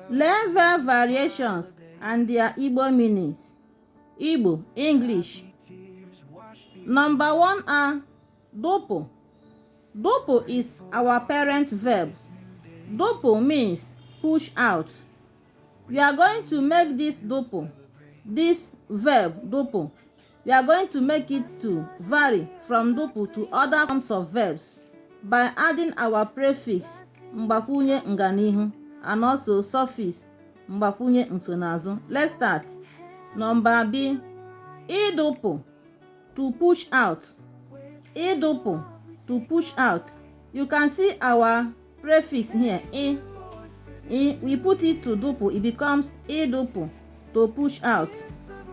Learn verb variations and their Igbo meanings. Igbo, English. Number 1 dopo. Dopo is our parent verb. Dopo means push out. We are going to make this verb dopo, we are going to make it to vary from dopo to other forms of verbs by adding our prefix mgbakwunye nganihu and also suffix mgbakwunye nsonaazụ. Let's start. Number B, idopo, to push out. Idopo, to push out. You can see our prefix here, we put it to dopo, it becomes idopo, to push out.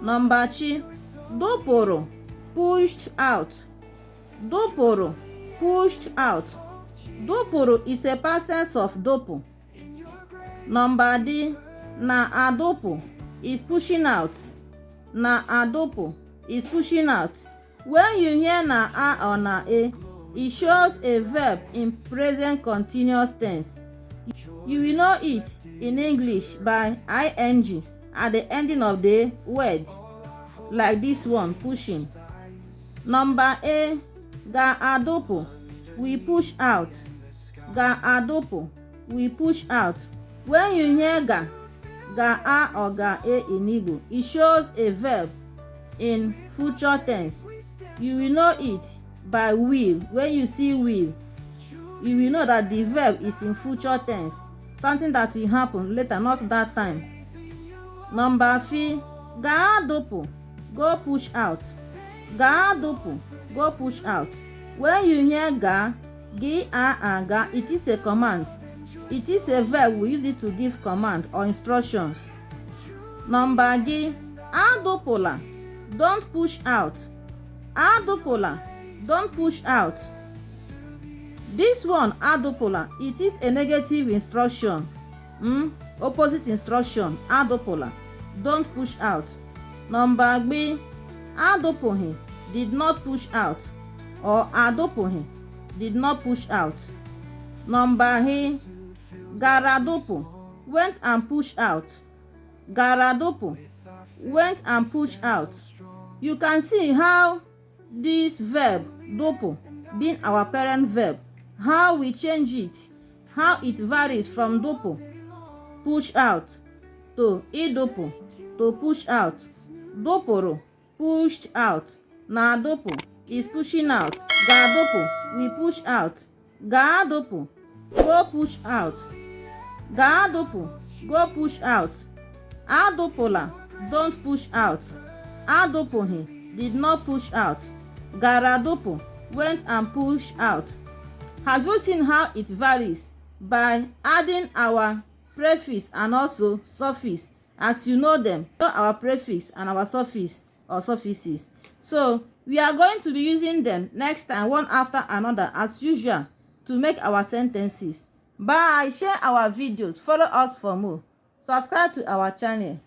Number C, doporo, pushed out. Doporo, pushed out. Doporo is a past tense of dopo. Number D, na adopo, is pushing out. Na adopo is pushing out. When you hear na a or na a, it shows a verb in present continuous tense. You will know it in English by ing at the ending of the word, like this one, pushing. Number A, ga adopo, we push out. Ga adopo, we push out. When you hear ga a or ga a in Igbo, it shows a verb in future tense. You will know it by will. When you see will, you will know that the verb is in future tense, something that will happen later, not that time. Number 3, ga adopo, go push out. Ga adopo, go push out. When you hear ga, ga, it is a command. It is a verb. We use it to give command or instructions. Number G, adopola, don't push out. Adopola, don't push out. This one, adopola, it is a negative instruction. Opposite instruction, adopola, don't push out. Number B, adopohe, did not push out, or adopohe, did not push out. Number he, garadopo, went and pushed out. Garadopo, went and pushed out. You can see how this verb, dopo, being our parent verb, how we change it, how it varies from dopo, push out, to idopo, to push out. Doporo, pushed out. Na dopo is pushing out. Gadopo, we push out. Gadopo, go push out. Gadopo, go push out. Adopola, don't push out. Adopohe, did not push out. Garadopo, went and pushed out. Have you seen how it varies by adding our prefix and also suffix? As you know them, know our prefix and our suffix or suffixes. So we are going to be using them next time, one after another, as usual, to make our sentences. Bye. Share our videos. Follow us for more. Subscribe to our channel.